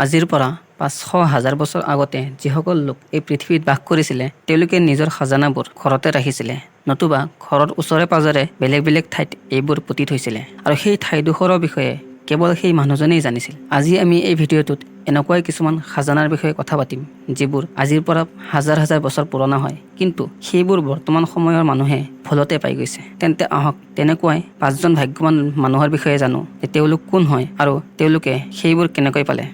আজিৰ পৰা 500 হাজাৰ বছৰ আগতে যিসকল লোক এই পৃথিৱীত বাস কৰিছিলে, তেওঁলোকে নিজৰ খাজানাবোৰ ঘৰতে ৰাখিছিলে নতুবা ঘৰৰ ওচৰে পাজৰে বেলেগ বেলেগ ঠাইত এইবোৰ পুতি থৈছিলে আৰু সেই ঠাইডোখৰৰ বিষয়ে কেৱল সেই মানুহজনেই জানিছিল। আজি আমি এই ভিডিঅ'টোত এনেকুৱাই কিছুমান খাজানাৰ বিষয়ে কথা পাতিম, যিবোৰ আজিৰ পৰা হাজাৰ হাজাৰ বছৰ পুৰণা হয়, কিন্তু সেইবোৰ বৰ্তমান সময়ৰ মানুহে ভুলতে পাই গৈছে। তেন্তে আহক, তেনেকুৱাই পাঁচজন ভাগ্যৱান মানুহৰ বিষয়ে জানো যে তেওঁলোক কোন হয় আৰু তেওঁলোকে সেইবোৰ কেনেকৈ পালে।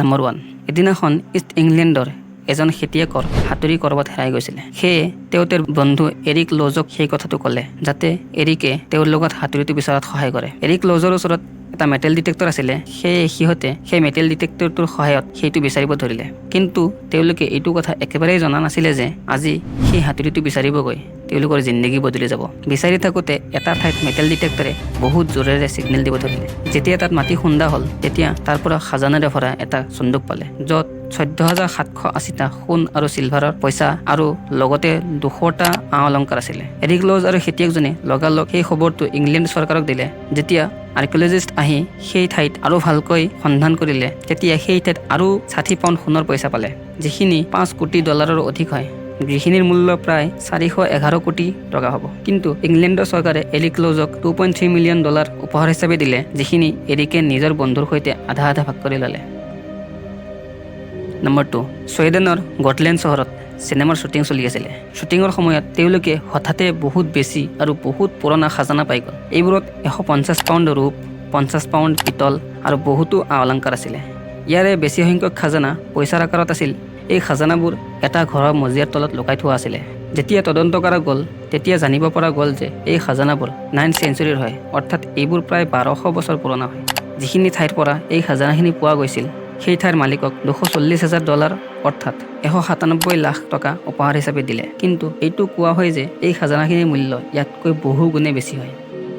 নম্বৰ 1। এদিনাখন ইষ্ট ইংলেণ্ডৰ এজন খেতিয়কৰ হাতুৰী ক'ৰবাত হেৰাই গৈছিলে। সেয়ে তেওঁ তেওঁৰ বন্ধু এৰিক লজক সেই কথাটো ক'লে, যাতে এৰিকে তেওঁৰ লগত হাতুৰীটো বিচৰাত সহায় কৰে। এৰিক লজৰ ওচৰত এটা মেটেল ডিটেক্টৰ আছিলে। সেয়ে সিহঁতে সেই মেটেল ডিটেক্টৰটোৰ সহায়ত সেইটো বিচাৰিব ধৰিলে। কিন্তু তেওঁলোকে এইটো কথা একেবাৰেই জনা নাছিলে যে আজি সেই হাতুৰীটো বিচাৰিব গৈ তেওঁলোকৰ জিন্দগী বদলি যাব। বিচাৰি থাকোঁতে এটা ঠাইত মেটেল ডিটেক্টৰে বহুত জোৰেৰে ছিগনেল দিব ধৰিলে। যেতিয়া তাত মাটি খুন্দা হ'ল, তেতিয়া তাৰ পৰা খাজানাৰে ভৰা এটা চন্দুক পালে, য'ত 14,780টা সোণ আৰু চিলভাৰৰ পইচা আৰু লগতে 200টা আ অলংকাৰ আছিলে। এৰিক লজ আৰু খেতিয়কজনে লগালগ সেই খবৰটো ইংলেণ্ড চৰকাৰক দিলে। যেতিয়া আৰ্কিঅলজিষ্ট আহি সেই ঠাইত আৰু ভালকৈ সন্ধান কৰিলে, তেতিয়া সেই ঠাইত আৰু 60 পাউণ্ড সোণৰ পইচা পালে, যিখিনি 5 কোটি ডলাৰৰো অধিক হয়, যিখিনিৰ মূল্য প্ৰায় 411 কোটি টকা হ'ব। কিন্তু ইংলেণ্ডৰ চৰকাৰে এৰিক লজক 2.3 মিলিয়ন ডলাৰ উপহাৰ হিচাপে দিলে, যিখিনি এৰিকে নিজৰ বন্ধুৰ সৈতে আধা আধা ভাগ কৰি ল'লে। নম্বৰ 2। ছুইডেনৰ গটলেণ্ড চহৰত চিনেমাৰ শ্বুটিং চলি আছিলে। শ্বুটিঙৰ সময়ত তেওঁলোকে হঠাতে বহুত বেছি আৰু বহুত পুৰণা খাজানা পাই গ'ল। এইবোৰত 150 পাউণ্ড ৰূপ, 50 পাউণ্ড পিতল আৰু বহুতো আ অলংকাৰ আছিলে। ইয়াৰে বেছি সংখ্যক খাজানা পইচাৰ আকাৰত আছিল। এই খাজানাবোৰ এটা ঘৰৰ মজিয়াৰ তলত লুকাই থোৱা আছিলে। যেতিয়া তদন্ত কৰা গ'ল, তেতিয়া জানিব পৰা গ'ল যে এই খাজানাবোৰ নাইন চেঞ্চুৰীৰ হয়, অৰ্থাৎ এইবোৰ প্ৰায় 1200 বছৰ পুৰণা হয়। যিখিনি ঠাইৰ পৰা এই খাজানাখিনি পোৱা গৈছিল, সেই ঠাইৰ মালিকক 240,000 ডলাৰ, অৰ্থাৎ 197 লাখ টকা উপহাৰ হিচাপে দিলে। কিন্তু এইটো কোৱা হয় যে এই খাজানাখিনিৰ মূল্য ইয়াতকৈ বহু গুণে বেছি হয়।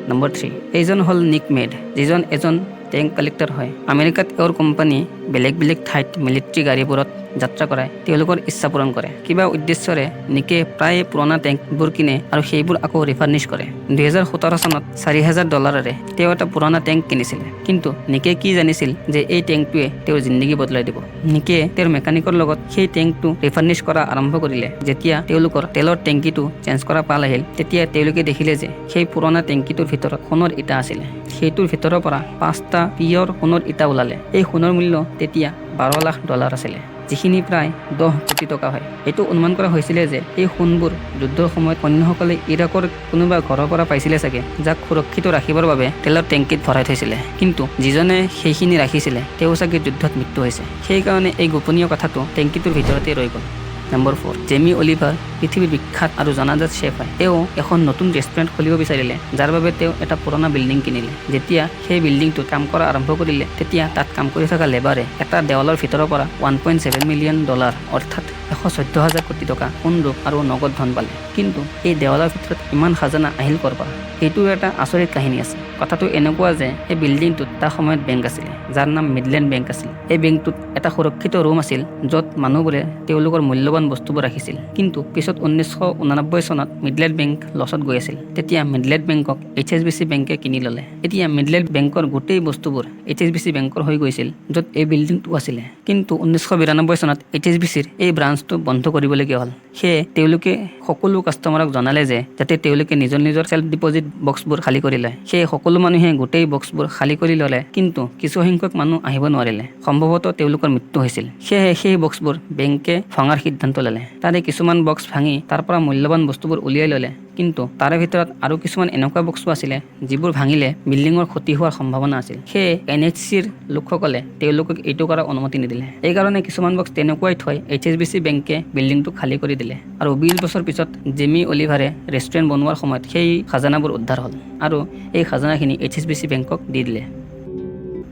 নম্বৰ 3। এইজন হ'ল নিক মেড, যিজন এজন টেংক কালেক্টৰ হয়। আমেৰিকাত এওঁৰ কোম্পানী বেলেগ বেলেগ ঠাইত মিলিটাৰী গাড়ীবোৰত যাত্ৰা কৰাই তেওঁলোকৰ ইচ্ছা পূৰণ কৰে। কিবা উদ্দেশ্যৰে নিকে প্ৰায়ে পুৰণা টেংকবোৰ কিনে আৰু সেইবোৰ আকৌ ৰিফাৰ্নিছ কৰে। 2017 চনত 4,000 ডলাৰেৰে তেওঁ এটা পুৰণা টেংক কিনিছিলে। কিন্তু নিকে কি জানিছিল যে এই টেংকটোৱে তেওঁৰ জিন্দগী বদলাই দিব? নিকে তেওঁৰ মেকানিকৰ লগত সেই টেংকটো ৰিফাৰ্নিছ কৰা আৰম্ভ কৰিলে। যেতিয়া তেওঁলোকৰ তেলৰ টেংকিটো চেঞ্জ কৰা পাল আহিল, তেতিয়া তেওঁলোকে দেখিলে যে সেই পুৰণা টেংকিটোৰ ভিতৰত সোণৰ ইটা আছিলে। সেইটোৰ ভিতৰৰ পৰা পাঁচটা পিয়ৰ সোণৰ ইটা ওলালে। এই সোণৰ মূল্য তেতিয়া 12 লাখ ডলাৰ আছিলে, যিখিনি প্ৰায় 10 কোটি টকা হয়। এইটো অনুমান কৰা হৈছিলে যে এই সোণবোৰ যুদ্ধৰ সময়ত সৈন্যসকলে ইৰাকৰ কোনোবা ঘৰৰ পৰা পাইছিলে চাগে, যাক সুৰক্ষিত ৰাখিবৰ বাবে তেলৰ টেংকিত ভৰাই থৈছিলে। কিন্তু যিজনে সেইখিনি ৰাখিছিলে, তেওঁ চাগে যুদ্ধত মৃত্যু হৈছে। সেইকাৰণে এই গোপনীয় কথাটো টেংকিটোৰ ভিতৰতে ৰৈ গ'ল। নম্বৰ 4। জেমি অলিভাৰ পৃথিৱীৰ বিখ্যাত আৰু জনাজাত চেফ হয়। তেওঁ এখন নতুন ৰেষ্টুৰেণ্ট খুলিব বিচাৰিলে, যাৰ বাবে তেওঁ এটা পুৰণা বিল্ডিং কিনিলে। যেতিয়া সেই বিল্ডিংটোত কাম কৰা আৰম্ভ কৰিলে, তেতিয়া তাত কাম কৰি থকা লেবাৰে এটা দেৱালৰ ভিতৰৰ পৰা 1.7 মিলিয়ন ডলাৰ, অৰ্থাৎ 114 হাজাৰ কোটি টকা সোণ, ৰূপ আৰু নগদ ধন পালে। কিন্তু এই দেৱালৰ ভিতৰত ইমান খাজানা আহিল ক'ৰ পৰা? এইটোৰ এটা আচৰিত কাহিনী আছে। কথাটো এনেকুৱা যে এই বিল্ডিংটোত এটা সময়ত বেংক আছিলে, যাৰ নাম মিডলেণ্ড বেংক আছিল। এই বেংকটোত এটা সুৰক্ষিত ৰুম আছিল, য'ত মানুহবোৰে তেওঁলোকৰ মূল্যৱান বস্তুবোৰ ৰাখিছিল। কিন্তু পিছত 1989 চনত মিডলেণ্ড বেংক লছত গৈ আছিল। তেতিয়া মিডলেণ্ড বেংকক এইচএছবিচি বেংকে কিনি ল'লে। এতিয়া মিডলেণ্ড বেংকৰ গোটেই বস্তুবোৰ এইচএছবিচি বেংকৰ হৈ গৈছিল, য'ত এই বিল্ডিংটো আছিলে। কিন্তু 1992 চনত এইচএছবিচিৰ এই ব্ৰাঞ্চটো বন্ধ কৰিবলগীয়া হ'ল। সেয়ে তেওঁলোকে সকলো কাষ্টমাৰক জনালে যে যাতে তেওঁলোকে নিজৰ নিজৰ চেল্ফ ডিপ'জিট বক্সবোৰ খালী কৰি লয়। সেয়ে সকলো মানুহে গোটেই বক্সবোৰ খালী কৰি ল'লে। কিন্তু কিছুসংখ্যক মানুহ আহিব নোৱাৰিলে। সম্ভৱতঃ তেওঁলোকৰ মৃত্যু হৈছিল। সেয়েহে সেই বক্সবোৰ বেংকে ভঙাৰ সিদ্ধান্ত ল'লে। তাৰে কিছুমান বক্স ভাঙি তাৰ পৰা মূল্যৱান বস্তুবোৰ উলিয়াই ল'লে। কিন্তু তাৰে ভিতৰত আৰু কিছুমান এনেকুৱা বক্সো আছিলে, যিবোৰ ভাঙিলে বিল্ডিঙৰ ক্ষতি হোৱাৰ সম্ভাৱনা আছিল। সেয়ে এনএইচচিৰ লোকসকলে তেওঁলোকক এইটো কৰাৰ অনুমতি নিদিলে। এইকাৰণে কিছুমান বক্স তেনেকুৱাই থৈ এইচএছবিচি বেংকে বিল্ডিংটো খালী কৰি দিলে। আৰু 20 বছৰ পিছত জেমি অলিভাৰে ৰেষ্টুৰেণ্ট বনোৱাৰ সময়ত সেই খাজানাবোৰ উদ্ধাৰ হ'ল আৰু এই খাজানাখিনি এইচএছবিচি বেংকক দি দিলে।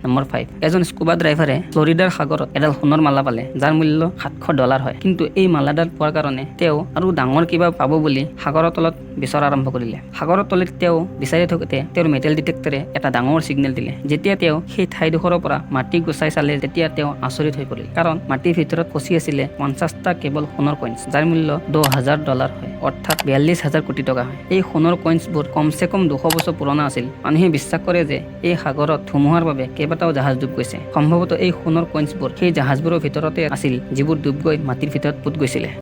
নম্বৰ 5। এজন স্কুবা ড্ৰাইভাৰে ফ্লৰিডাৰ সাগৰত এডাল সোণৰ মালা পালে, যাৰ মূল্য 700 ডলাৰ হয়। কিন্তু এই মালাডাল পোৱাৰ কাৰণে তেওঁ আৰু ডাঙৰ কিবা পাব বুলি সাগৰৰ তলত বিচৰা আৰম্ভ কৰিলে। সাগৰৰ তলিত তেওঁ বিচাৰি থাকোঁতে তেওঁৰ মেটেল ডিটেক্টৰে এটা ডাঙৰ ছিগনেল দিলে। যেতিয়া তেওঁ সেই ঠাইডোখৰৰ পৰা মাটি গুচাই চালে, তেতিয়া তেওঁ আচৰিত হৈ পৰিল, কাৰণ মাটিৰ ভিতৰত ফচি আছিলে 50টা কেৱল সোণৰ কইনছ, যাৰ মূল্য 10,000 ডলাৰ হয়। অৰ্থাৎ 42,000 কোটি টকা হয়। এই সোণৰ কইনছবোৰ কমচে কম 200 বছৰ পুৰণা আছিল। মানুহে বিশ্বাস কৰে যে এই সাগৰত ধুমুহাৰ বাবে কেইবাটাও জাহাজ ডুব গৈছে। সম্ভৱতঃ এই সোণৰ কইনছবোৰ সেই জাহাজবোৰৰ ভিতৰতে আছিল, যিবোৰ ডুব গৈ মাটিৰ ভিতৰত পোত গৈছিলে।